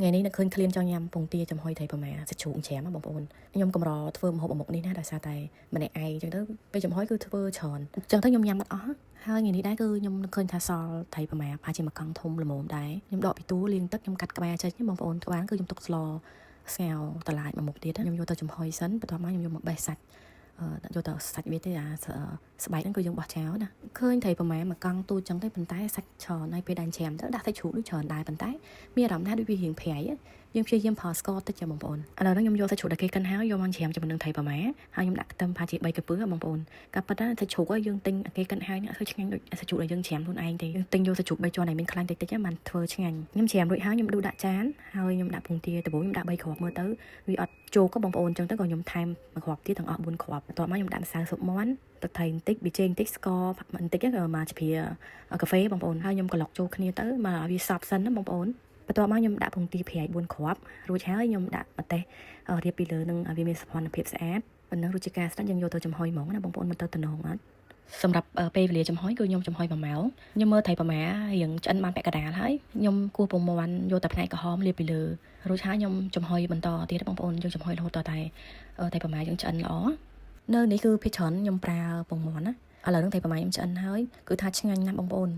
ថ្ងៃនេះនឹកឃើញឃ្លានចង់ញ៉ាំពងទាចំហុយត្រីប្រមាសាច់ជ្រូកច្រាមណាបងប្អូនខ្ញុំកម្រធ្វើម្ហូបមួយមុខនេះណាដោយសារតែម្នាក់ឯងអញ្ចឹងទៅពេលចំហុយគឺធ្វើច្រើនអញ្ចឹងទៅខ្ញុំញ៉ាំអត់អស់ហើយថ្ងៃនេះដែរគឺខ្ញុំនឹកឃើញថាសល់ត្រីប្រមាប្រហែលជាមួយកង់ធំល្មមដែរខ្ញុំដកពីទូលាងទឹកខ្ញុំកាត់ក្បាលចេញបងប្អូនក្បាលគឺខ្ញុំទុកស្លស្ងោរបន្លាចមួយមុខទៀតខ្ញុំយកទៅចំហុយសិនបន្ទាប់មកខ្ញុំយកមកបេះសាច់យកទៅសាច់វាទេអាស្បែកហ្នឹងគឺយើងបោះចោលណាឃើញត្រីប្រមាមួយកង់ទូចចឹងទេប៉ុន្តែសាច់ច្រើនហើយពេលដាញ់ច្រាមទៅដាក់សាច់ជ្រូកដូចច្រើនដែរប៉ុន្តែមានអារម្មណ៍ថាដូចវារៀងប្រៃយើងព្យាយាមប្រើស្ករតិចចាបងប្អូនឥឡូវហ្នឹងខ្ញុំយកសាច់ជ្រូកដែលគេកិនហើយយកមកច្រាមជាមួយនឹងត្រីប្រមាហើយខ្ញុំដាក់ខ្ទឹមប្រហែលជា3កាពើបងប្អូនកាពិតណាសាច់ជ្រូកយើងទិញគេកិនហើយអត់ឆ្ងាញ់ដូចសាច់ជ្រូកដែលយើងច្រាមខ្លួនឯងទេយើងទិញយកសាច់ជ្រូក3ជាន់ដែលមានខ្លាញ់តិចតិចបានធ្វើឆ្ងាញ់ខ្ញុំច្រាមរួចហើយខ្ញុំដួសដាក់ចានហើយខ្ញុំដាក់ពងទាដំបូងខ្ញុំដាក់3គ្រាប់មើលទៅវាអត់ជោគបងប្អូនអញ្ចឹងទៅក៏ខ្ញុំថែមមួយគ្រាប់ទៀតទាំងអស់4គ្រាប់បន្ទាប់មកខ្ញុំដាក់ម្សៅស៊ុបមាន់ទឹកត្រីបន្តិចប៊ីចេងបន្តិចស្ករបន្តិចមកជាកាហ្វេបងប្អូនហើយខ្ញុំក្លុកចូលគ្នាទៅមកឲ្យវាសព្វសិនណាបងប្អូនបន្ទាប់មកខ្ញុំដាក់ពងទាប្រៃ4គ្រាប់រួចហើយខ្ញុំដាក់ម្ទេសរៀបពីលើនឹងឲ្យវាមានសោភ័ណភាពស្អាតប៉ុណ្ណឹងរួចជាការស្រេចយើងយកទៅចំហុយហ្មងណាបងប្អូនមិនទៅតំណងអត់សម្រាប់ពេលវេលាចំហុយគឺខ្ញុំចំហុយ1ម៉ោងខ្ញុំមើលត្រីប្រមារៀងឆ្អិនបានពាក់កណ្ដាលហើយខ្ញុំគោះពងមាន់យកតែផ្នែកក្រហមលាបពីលើរួចហើយខ្ញុំចំហុយបន្តទៀតបងប្អូនយើងចំហុយរហូតដល់តែត្រីប្រមាយើងឆ្អិនល្អនៅនេះគឺភាគច្រើនខ្ញុំប្រើពងមាន់ណាឥឡូវហ្នឹងត្រីប្រមាខ្ញុំឆ្អិនហើយគឺថាឆ្ងាញ់ណាស់បងប្អូន។